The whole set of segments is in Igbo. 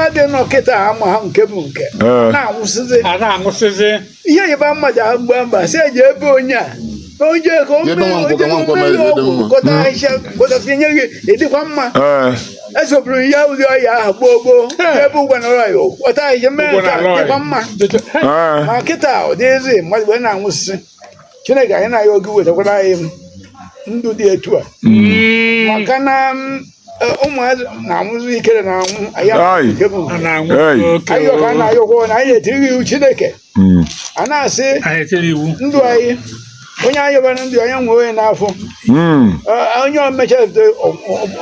Mmadụ nọ kịta ama ha nke bụ nke na-anwụsịzi. A na-anwụsịzi. Ihe yiba mmadụ ahụ mgbe mba si eji ebe onye a na onye ka o Ebe mmiri Nwankwọ ka onye Nwankwọ mmiri mere dị ọgwụ mma. gọta ahịhịa gọtasị nye gị ịdịkwa mma. Esogburu ya ụdị ọya ahụ gboo gboo ebe ụgwọ na ọrịa gwọta ahịhịa mee Ụgwọ nke na a, alọị. dịkwa mma. Ma kịta ọ dịghịzị mmadụ wee na-anwụsịsị. Chineke anyị na-ayọ oge wetakwara anyị ndụ dị etu a maka na ụmụazị na-anwụzi ikere na-anwụ anyị Ai. nke bụ A nke. na-anwụ Hey. oke. Ayọ ka a na-ayọkwa na anyị na-etiri iwu Chineke a na-asị Anyị etiri iwu. ndụ anyị onye ayọbara ndụ anyị nwee onye n'afọ. Onye omecha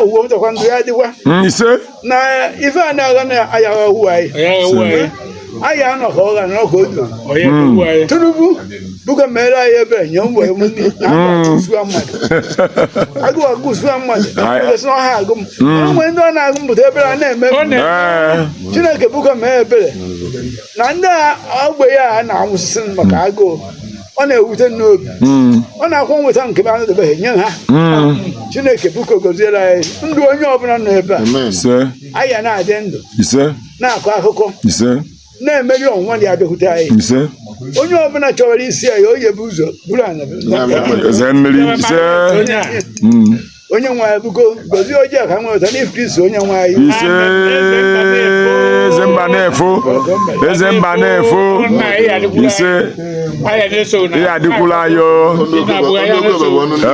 owepụtakwa ndụ ya dịkwa Ise. Na ife a na-agha na ayaghị owu anyị. Onye ewu anyị. Anyị anọ ka ọ ga nọ ka o duru. Onye ewu anyị. Tinubu buka mere anyị ebere nye mgbe agụsụa mmadụ agụụ agụsụa mmadụ agụsị na ọha agụ m enwe ndị ọ na-agụ mpụta ebere a na-eme. Ọ na- Chineke buka mee ebere na ndị a ogbenye a na-anwụsịsị maka agụụ ọ na-ewute n'obi. Ọ na-akwọ nweta nke m anọdebeghị nye ha. Chineke buko goziere anyị ndụ onye ọbụla nọ ebe a. Amen. Ise. Anyị a na-adị ndụ Ise. na-akọ akụkọ Ise. na-emeri ọnwụnwa dị abịakwute anyị. Ise. Onye ọbụla chọrọ isi anyị onye bụ ụzọ buru ana. Eze mmiri ise. Onye a. Onye nwe anyị buko gozie ojii ka nweta n'ihi Kristi onye nwe anyị. Ise. Eze mba na-efo, eze mba na-efo. Nna anyị adịkwula. Ise. Anyị na-eso na Ihe adịkwula anyị o. Ọnụ okwu bụ ọnụ ndị.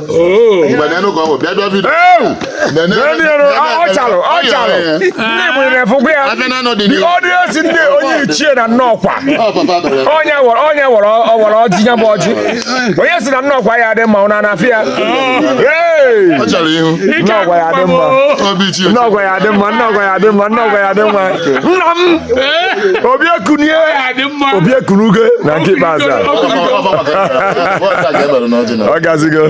Oo. Mgbe na-enu ka ọ bụ bịa bịa video. Ew! N'elu ọ chalụ ọ chalụ ndị Igbo na-efukwa ya. Afịa na-anọ dị The n'ihu. audience ndị onye ichie na nnọkwa. Ọ papa dọrọ ya. Onye were onye were ọ were ọjị ya bụ ọjị onye si na nnọkwa ya adị mma ọ na-anafịa ya. Hey! Ọ chọrọ ihu. Nnọkwa ya adị mma. Obi chi. Nnọkwa ya adị mma, nnọkwa ya adị mma, nnọkwa ya adị mma. Nna m obi ekunie. Adị mma. Obi ekunugo na nke ikpeazụ a. Ọ papa ka e mere n'ọjị na. Ọ gazigo.